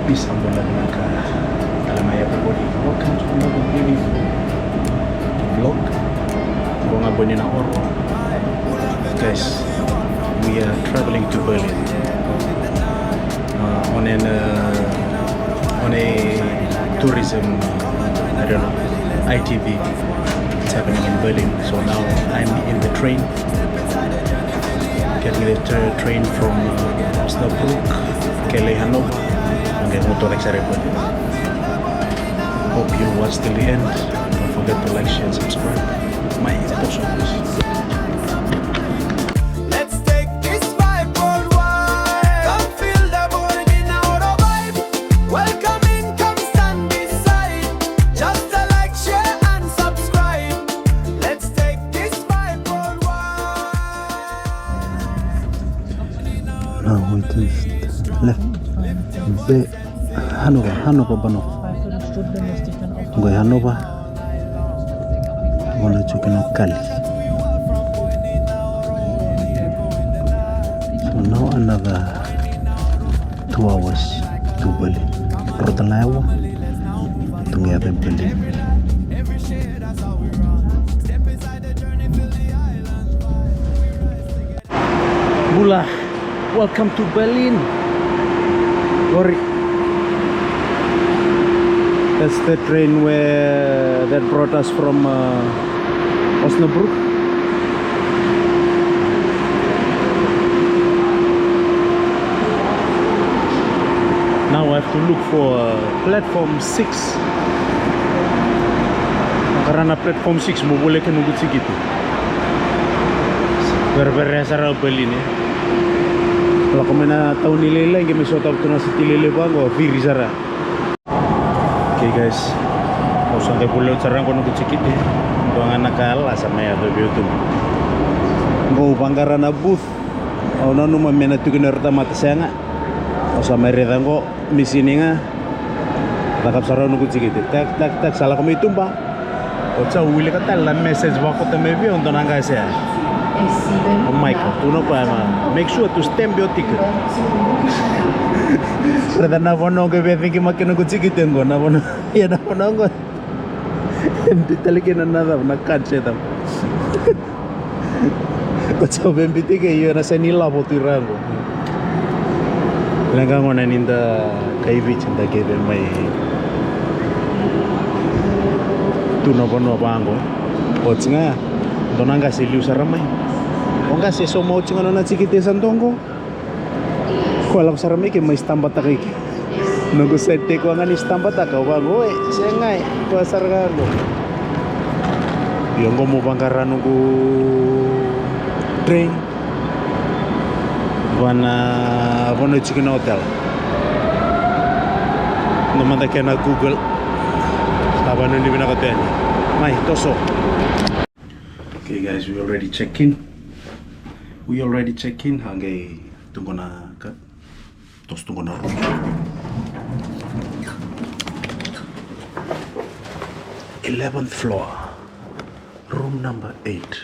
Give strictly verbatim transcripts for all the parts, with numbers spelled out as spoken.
Peace and love vinaka tale mai everybody. Welcome to another beautiful vlog. Qo ga Boni na Oro. Guys, we are traveling to Berlin, uh, on an, uh, on a tourism, uh, I don't know, I T V. It's happening in Berlin. So now I'm in the train, getting the tra- train from, uh, Osnabrück, Kelle Hanover. Okay, mo toka sara i Berlin. Hope you watch till the end. Don't forget to like, share, and subscribe. Mai toso. Let's take this vibe worldwide. Come feel the Boni na Oro vibe. Welcome in, come stand beside. Just a like, share and subscribe. Let's take this vibe worldwide. Now we just left Be- Hanover, Hanover, Bahnhof. Qo i Hanover. Vanua e tiko kina o Kali. So now another two hours to Berlin. Rota na yawa, tu ga i Berlin. Bula, welcome to Berlin. Ori. That's the train where that brought us from, uh, Osnabrück. Now I have to look for, uh, platform six. Qara na platform six mo voleka noqu tikiti. Vereverea sara o Berlin, e. Lako mai na tauni lailai qai mai sotava tu na siti lailai vaqo, viri sara. Okay guys, au sa qai volia oti sara qo noqu tikiti. Dua ga na ka lasa mai yaco vei au tu. Qo au vaqara na booth. Au nanuma me na tukuni ira tamata, sega. Au sa mai raica qo, misini ga. Cakava sara au noqu tikiti. Tak, tak, tak, sa lako mai tuba. Oti au wilika tale na message vakauta mai vei au dua na qase ya. O Michael, tukuna o koya, make sure to stamp your ticket. Raica na vanua qo e via cigimaki noqu tikiti qo, na vanua, ia na vanua qo. Empty tale kina na cava, na card se cava. Oti au via biuta ke io na sega ni lavo tu i ra qo. Leqa gona ni da kai Viti da qai via mai tu na vanua vaqo. Oti ga ya, dua na qase e liu sara mai. O qase e sauma oti ga nona tikiti e sa dogo. Koya lako sara mai ke mai stamp-taka i ke. Noqu side tiko ga ni stamp-taka, au vaqo, e, segai, koya sara ga qo. Io, qo mo vaqara noqu train. Vana, vanua e tiko na hotel. Qo mada kena Google. Sa vanua ni vinaka tu yani. Mai, toso. Okay guys, we already check in. We already check in. Qai tu qo na ka. Toso tu qo na room. Eleventh floor. Room number eight.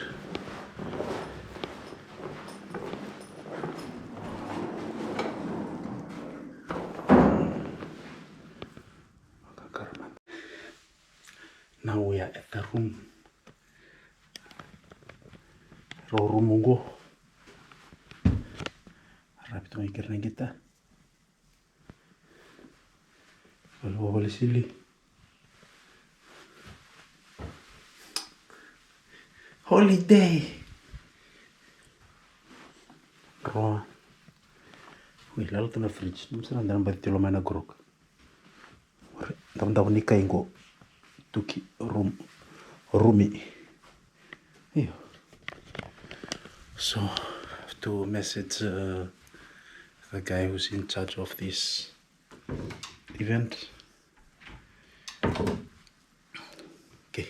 Now we are at the room. Rau rumu qo. Ravi tu ga i keri na qita. Vale, vale sili. Holiday. Roa. Ui, lala tu na fridge. Nima sara dana baci tilo mai na grok. Davodavo ni kai qo. Tuki rum, rumi. Io. So, I have to message, uh, the guy who's in charge of this event. Okay.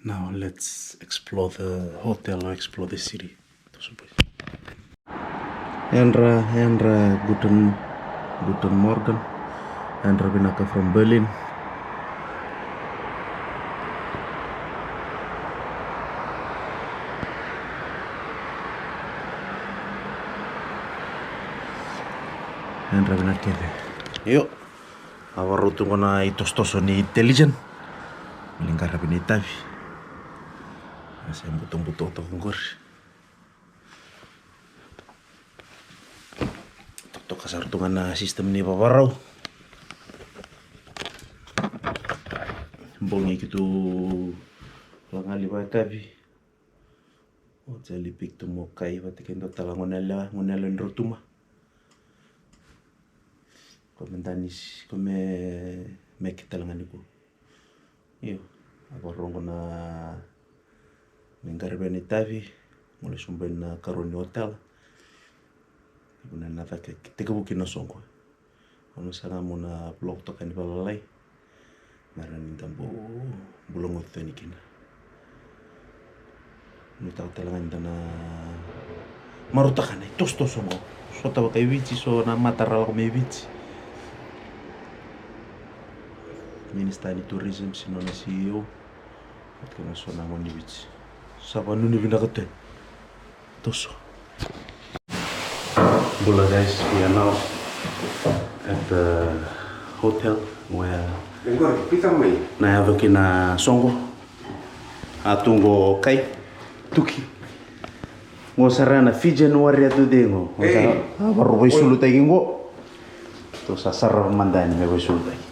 Now let's explore the hotel or explore the city. Yadra, yadra, guten, guten Morgen. Yadra vinaka from Berlin. Yadra vinaka kece. Io. A vakarau tu qo na itosotoso ni Intelligent. Ni qaravi na itavi. A se butobuto toka qori. Totoka sara tu ga na system ni vavarau. Bogi keitou laga li vakaitavi. Oti a lipik tu mo kai vata kei dua tale gone yalewa, gone yalewa ni Rotuma. Ko me danisi, ko me meke tale ga nikua. Io, a vakarau qo na me qaravi na itavi, mo lesu bai na karua ni hotel. Iko na na cake tekivu kina na soqo. Au na saga mo na vlog toka ni valalai. Me rawa ni da bau bula goti tani kina. Nuitaka tale ga ni da na marautaka na itosotoso qo. So tavaka e Viti, so na mata ra lako mai Viti. Minista ni tourism, se nona C E O. Vata kei na so na gone ni Viti. Sa vanuni vinaka tu. Toso. Bula guys, we are now at the hotel where na yaco kina soqo. A tu qo kai tuki. Qo sara na Fijian Warrior today qo. Qo sara a varu vaisulutaki qo. Tou sa sarava mada yani me vaisulutaki.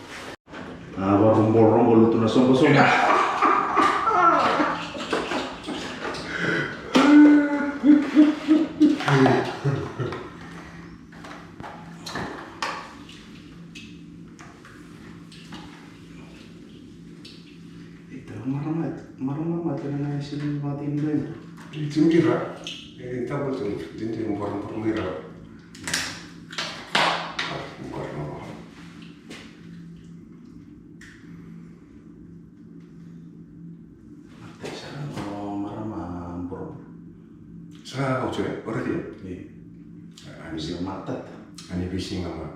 A varu boroboro tu na soqosoqo. Ita marama, marama mata na sini mati ni. Jinjira, e tabo tu, jinjira boroboro mira. Marama boro. Sa kau cure, ora dia? Iya. Ani bisa matata. Ani bisa ngama.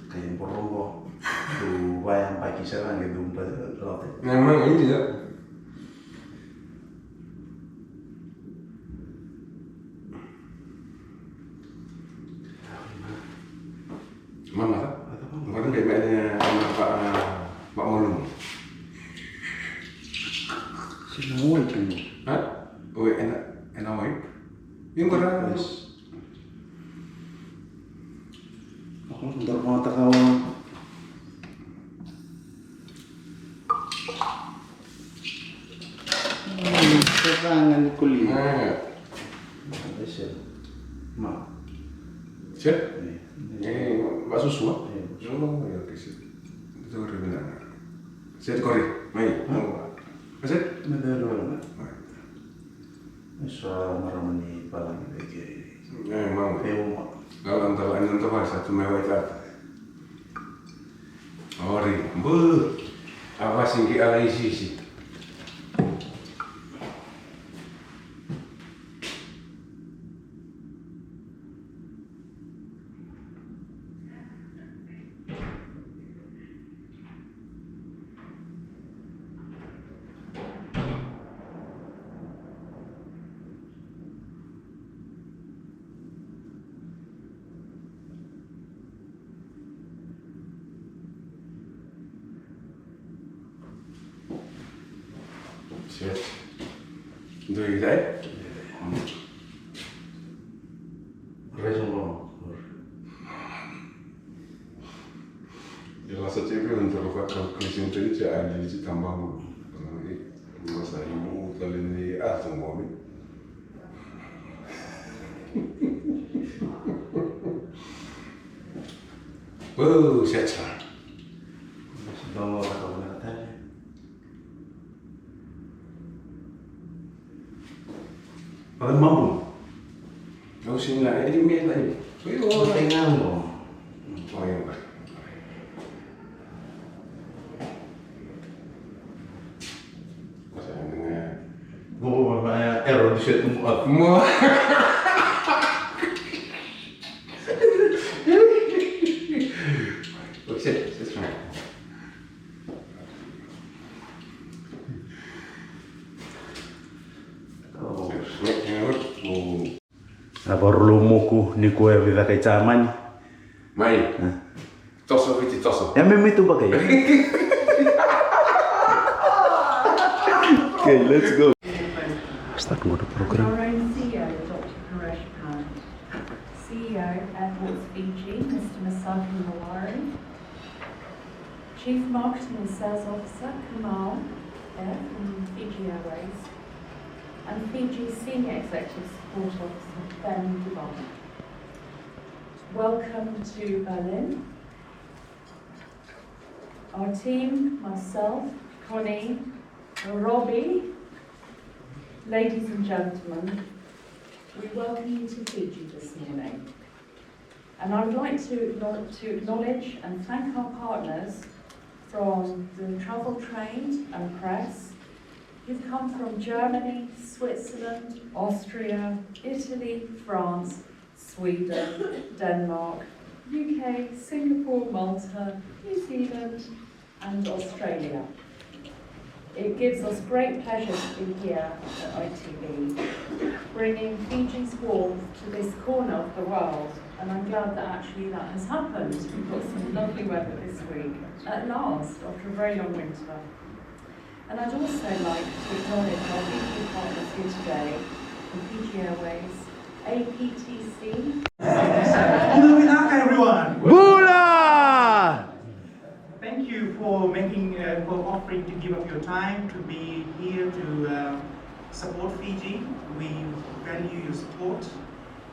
Kai boro qo, tu vaya baki sara nge tu ba laute. Memang ini ya. Mama, ngora ngai mai na ba ba malu. Sina oi kini. Ha? Oi, ena ena oi. Ngora. Yes. Ako, ndar mo takawa. Tevanga ni koli. Ese. Ma. Se? E vasusua? Io, ke se. Tou revela. Se kori. Mai. Ese? Me dero. Eso marama ni palagi veke. E, mama. E uma. Ala anta la anta va sa tu me wai tata. Ori, bu. Ava singi ala isisi. Set. Dua i dai. Raising one. Ia lasa tiko na toro ka calculation tani tia a ni ti tambamu. Masa imu tale ni a tambamu. Oh, set sa. Sa dau lako na katale. Pai mabu. Au sina e di me lai. Oi o. Pai ngalo. Oi o. Gogo ma ero di setu mo. Mo. Oi set, set sa. A varulou muku ni koya vei caka i Jamani. Mai. Toso Viti toso. E me mitu baka ya. Okay, let's go. Start with the program. Our own C E O, Doctor Paresh Pant, C E O, Airports Fiji, Mister Masaki Mawari, Chief Marketing and Sales Officer Kamal Air from Fiji Airways, and Fiji Senior Executive Support Officer Ben Dubon. Welcome to Berlin. Our team, myself, Connie, Robbie, ladies and gentlemen, we welcome you to Fiji this morning. And I would like to, to acknowledge and thank our partners from the travel trade and press who've come from Germany, Switzerland, Austria, Italy, France, Sweden, Denmark, U K, Singapore, Malta, New Zealand, and Australia. It gives us great pleasure to be here at I T B, bringing Fiji's warmth to this corner of the world, and I'm glad that actually that has happened. We've got some lovely weather this week, at last, after a very long winter. And I'd also like to acknowledge our Fiji partners here today, from Fiji Airways, A P T C. Bula vinaka, everyone. Bula! Thank you for making, uh, for offering to give up your time to be here to, uh, support Fiji. We value your support.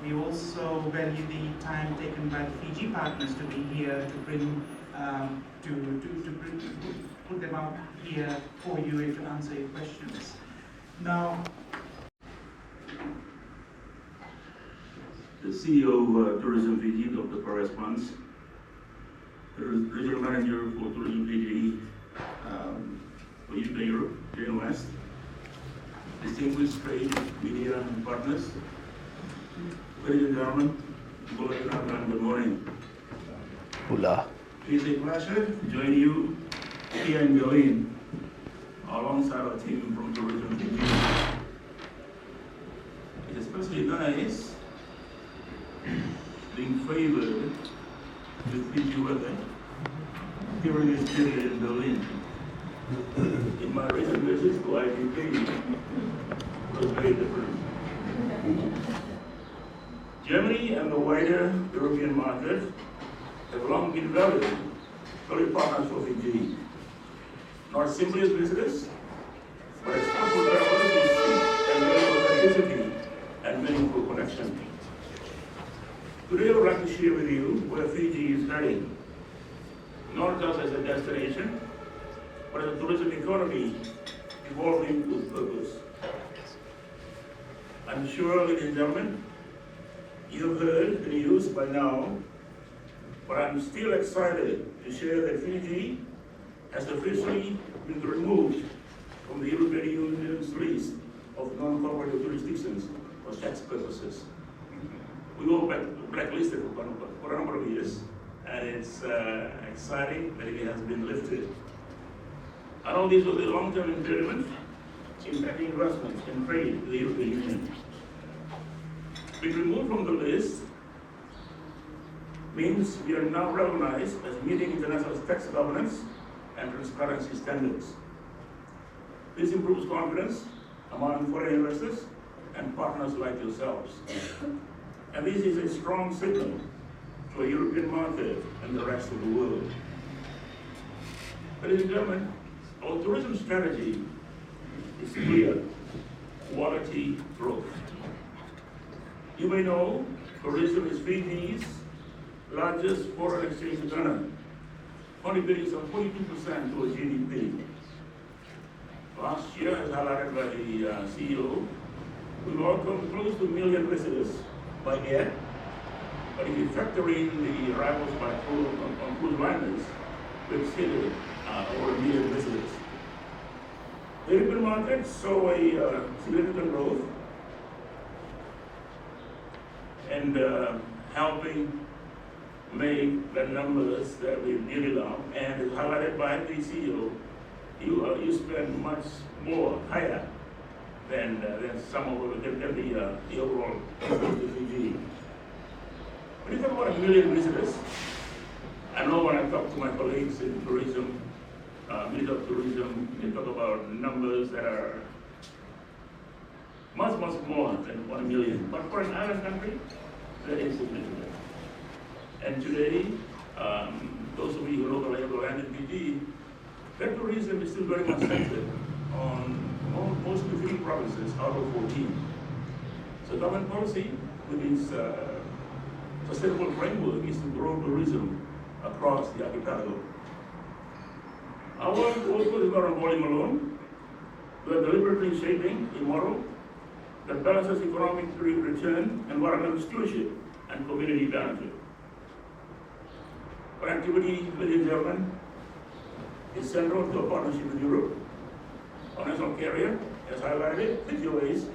We also value the time taken by the Fiji partners to be here to bring, um, to, to, to bring, to put them out here for you and to answer your questions. Now, the C E O of, uh, Tourism Fiji, Doctor Paresh Pant, the re-, Regional Manager for Tourism Fiji, um, for U K Europe, Jane West, distinguished trade, media, and partners, ladies and gentlemen, good morning. Hola. It is a pleasure to join you here in Berlin, alongside our team from Tourism Fiji. It's especially nice being favored with Fiji weather during this period in Berlin. In my recent visits to I T B, it was very different. Germany and the wider European market have long been valued, valued partners for Fiji, not simply as visitors, but as cultural travelers who seek a level of authenticity and meaningful connection. Today, I would like to share with you where Fiji is heading, not just as a destination, but as a tourism economy evolving with purpose. I'm sure, ladies and gentlemen, you have heard the news by now, but I'm still excited to share that Fiji has officially been removed from the European Union's list of non-cooperative jurisdictions for tax purposes. We were black-, blacklisted for, for a number of years, and it's, uh, exciting that it has been lifted. And all these were the long-term impediments impacting investments and trade with the European Union. Being removed from the list means we are now recognized as meeting international tax governance and transparency standards. This improves confidence among foreign investors and partners like yourselves. And this is a strong signal to a European market and the rest of the world. Ladies and gentlemen, our tourism strategy is clear: quality growth. You may know tourism is Fiji's largest foreign exchange earner, contributing some forty-two percent to our G D P. Last year, as highlighted by the, uh, C E O, we welcomed close to a million visitors by air, but if you factor in the arrivals by cruise, on, on cruise liners, we exceeded, uh, over a million visitors. The European market saw a, uh, significant growth and, uh, helping make the numbers that we really love, and as highlighted by the C E O, you, uh, you spend much more higher than, uh, than some of the, than the, uh, the overall Fiji. When you talk about a million visitors, I know when I talk to my colleagues in tourism, uh, Minister of Tourism, they talk about numbers that are much, much more than one million. But for an island country, that is significant. And today, um, those of you who know the lay of the land in Fiji, that tourism is still very much centered on mo-, mostly three provinces out of fourteen. So government policy with its, uh, sustainable framework is to grow tourism across the archipelago. Our focus is not on volume alone. We are deliberately shaping a model that balances economic re-, return, environmental stewardship, and community benefit. Connectivity, ladies and gentlemen, is central to our partnership with Europe. Our national carrier, as highlighted, Fiji Airways,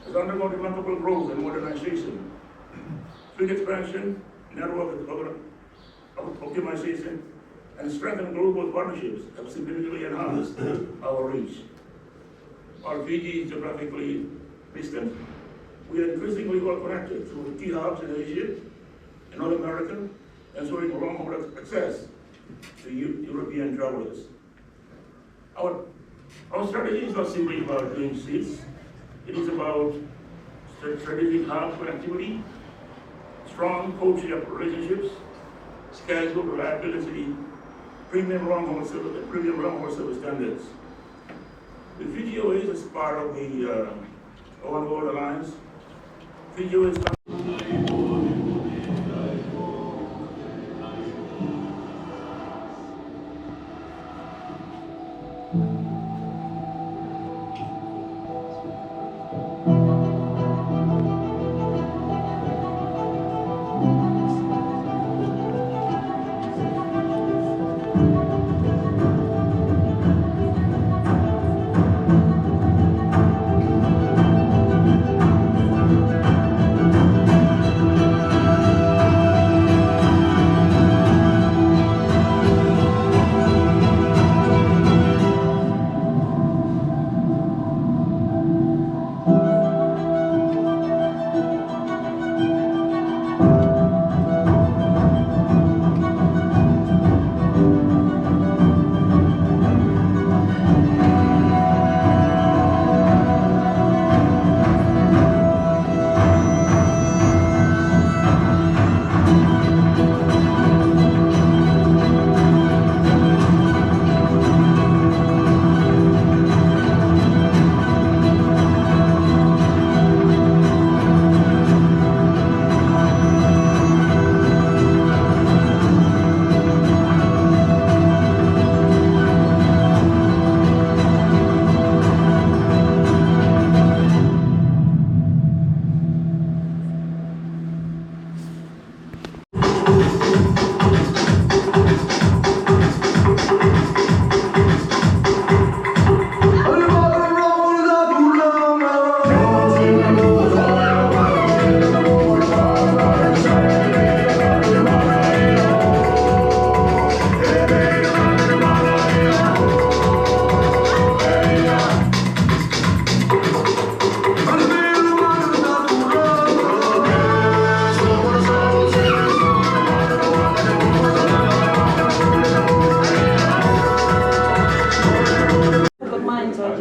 has undergone remarkable growth and modernization. Fleet expansion, network op-, optimization, and strengthened global partnerships have significantly enhanced our reach. While Fiji is geographically distant, we are increasingly well connected through key hubs in Asia and North America, ensuring long-haul access to Eu-, European travelers. Our, our strategy is not simply about doing seats. It is about stra-, strategic hub connectivity, strong codeshare relationships, schedule reliability, premium long-haul service, premium long-haul service standards. The Fiji Airways is part of the, uh, One World Alliance. Fiji Airways.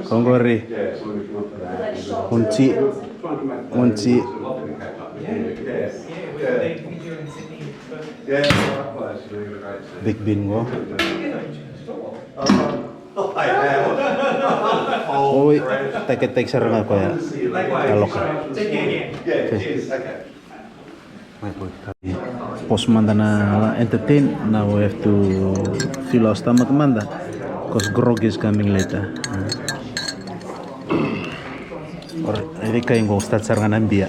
Ko qori, unci, unci. Big bean qo. Oi, teketeke sara ga koya. Ka loka. Okay. Pause mada na entertain. Now we have to fill our stomach mada, 'cause grog is coming later. Or, I think I go start sara ga na beer.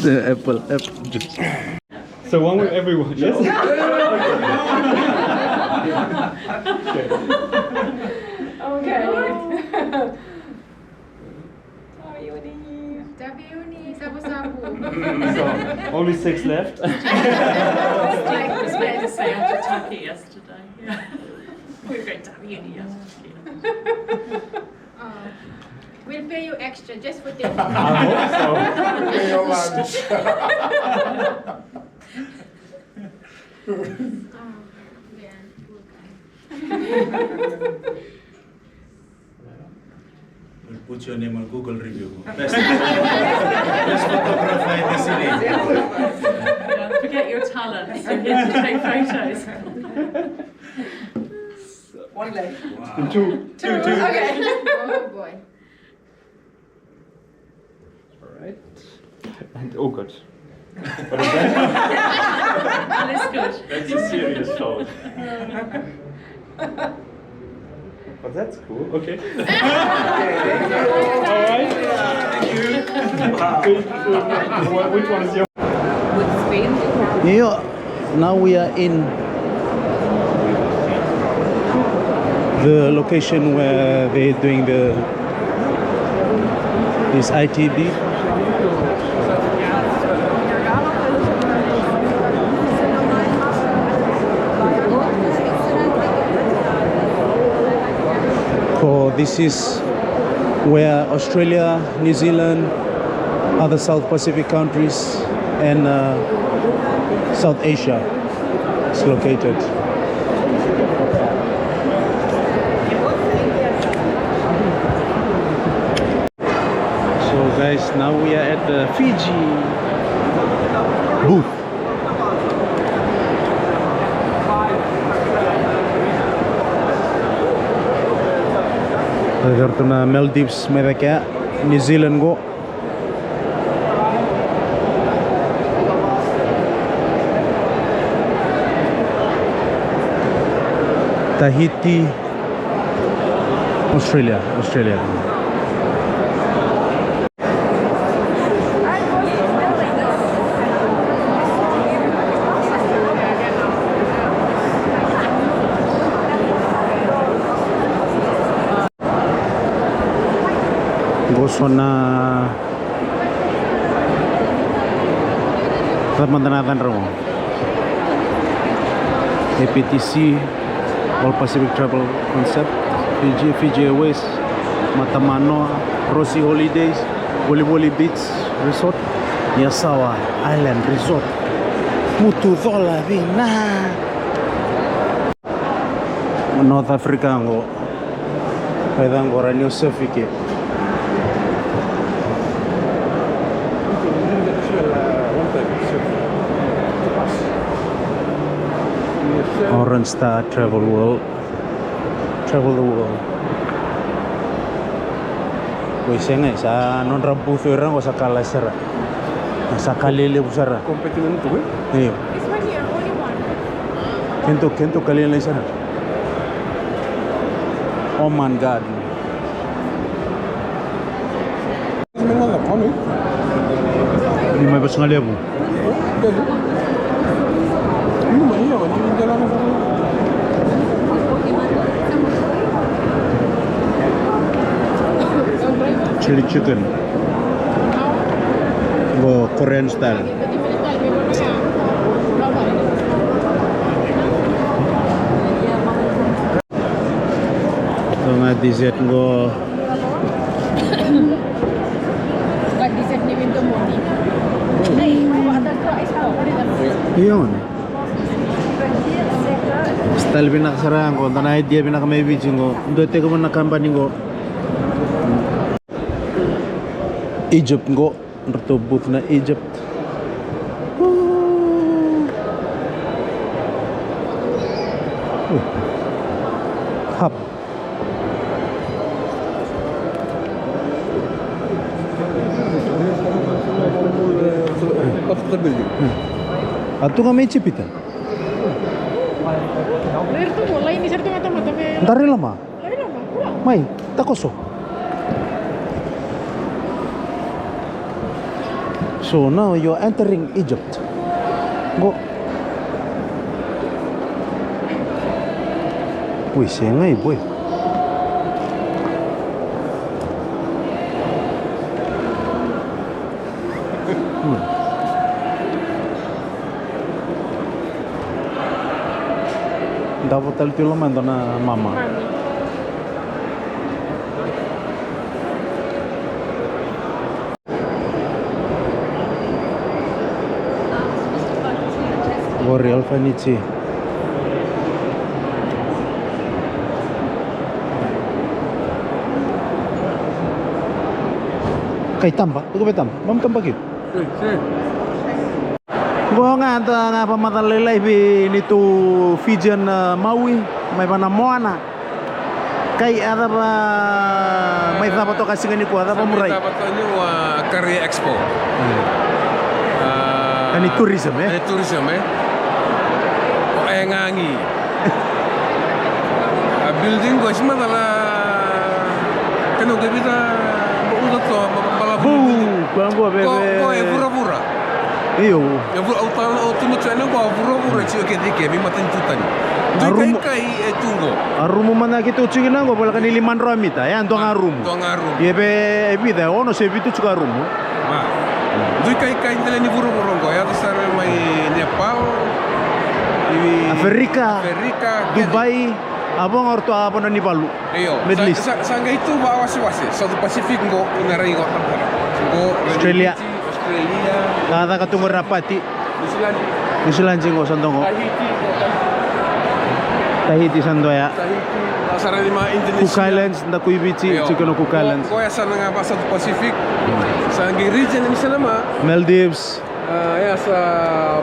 The apple, apple juice. So one with everyone, yes? Okay. Taveuni. Taveuni, shabu shabu. So, only six left. Like this man to say I had to tuck it yesterday. Yeah. We're going to have you here. Uh, we'll pay you extra just for this. I hope so. Pay your lunch. Oh, yeah. We'll put your name on Google review. Best, best photographer in the city. Yeah, forget your talents. You're here to take photos. One leg. Two. Two. Okay. Oh boy. All right. And oh god. That is good. That's a serious show. But that's cool. Okay. Thank you. Which one is your? With Spain, they have Io, now we are in the location where they're doing the this I T B. So this is where Australia, New Zealand, other South Pacific countries, and uh, South Asia is located. So guys, now we are at the Fiji booth. Raica ratou na Maldives mai cake, New Zealand qo. Tahiti, Australia, Australia. Qo so na, cava mada na yacadra qo? A P T C, All Pacific Travel Concept, Fiji, Fiji Airways, Matamanoa, Rossi Holidays, Volivoli Beach Resort, Yasawa Island Resort. Mutu cola vina. North Africa qo. Raica qo, ra ni o surf i ke. Orange Star Travel World. Travel the world. Oi, sega, sa nodra booth o ira qo sa ka lailai sara. Sa ka lelevu sara. Io. Keitou, keitou ka lelevu sara. Oman Garden. Ni mai Vasagalevu. Chili chicken. Qo Korean style. Qo ga dessert qo. Io. Style vinaka sara qo, dua na idea vinaka mai Viti qo. Dua tiko mai na kabani qo. Egypt qo. Ratou booth na Egypt. Hub. A tu ga mai Ijipita. Dari lama. Mai, takoso. So now you're entering Egypt. Qo. Ui, sega i boy. Hmm. Davo tale tu i loma e dua na mama. Qori Alpha Niti. Kai taba, tuku vei taba, mamu taba kina. Qo ga da ga vakamacala lailai vei neitou Fijian, a, Maui, mai vana Moana. Kai a cava, mai cava toka siga nikua, a cava murai? Cava toka ni wa Career Expo. A, ni tourism, e? Ni tourism, e? O e gagi. A building qo e si macala kena qo e vica, ba uca toa, ba, balavu. Qo, qo e vuravura. Io. E vu, au tala, au tuma tu yani qo a vuravura tiko kece ke, veimatanitu tani. Dui kaikai e tu qo. A rumu mada keitou tiko kina qo, voleka ni lima drau mita, e a dua ga rumu. Dua ga rumu. Ia vei, e vica, e ono se vitu tiko a rumu. Ma. Dui kaikai dela ni vuravura qo, e yaco sara mai Nepal, i Aferika, Aferika, Dubai, a vo ga o ratou a vanua ni valu. Io. Middle East. Sa, sa, sa qai tu vakawasewase, South Pacific qo, ina rai qo, qo, Australia. Australia. Ka caka tu qori na pati. New Zealand. New Zealand qo sa dua qo. Tahiti, qo, Tahiti sa dua ya. Tahiti, sa ra ni ma Indonesia. Cook Islands, da ko i Viti, io, tiko na Cook Islands. Qo, qo ya sa na ga va South Pacific. Sa qai region ni sa na ma. Maldives. A, ya sa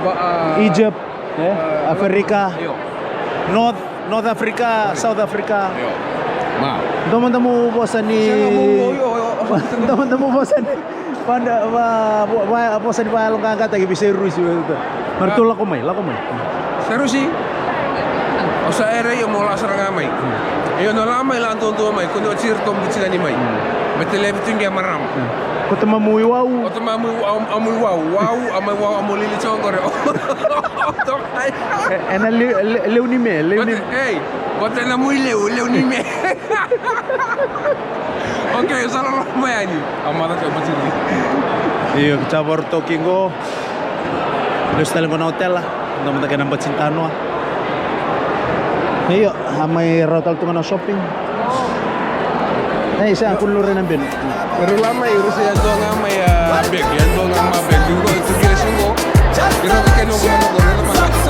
va, a, Egypt, e? A, Aferika. Io. North, North Africa, South Africa. Io. Ma. Dua mada mu vosa ni. Sega, mo, io, io, io. Dua mada mu vosa ni. Vada, va, va, va, vosa ni vayaloqaqataki vei Sairusi. Maratou lako mai, lako mai. Sairusi. O sa era io mo la sara ga mai. Io na la mai la duadua mai, ko ni o tiri to butina ni mai. Me te levi tu qe marama. Ko tamamu i wau. O tamamu i wau, amu i wau, wau, amu i wau, amu lili tso qore. O to mai. E, ena leu, leu, leu ni me, leu ni. Ei, ko te na mu i leu, leu ni me. Okay, sa loloma yani. A mata ke batini. Io, kita baru talking qo. Lesu tale qo na otela. Dua mada kena batini tanoa. Io, a mai rau tale tu ga na shopping. Ei, sa kulu re na benu. Rula mai, rusi ya dua ga mai a bag, ya dua ga ma bag. Qo tu kira sungo. Ira ke no qo na qo, ira pa.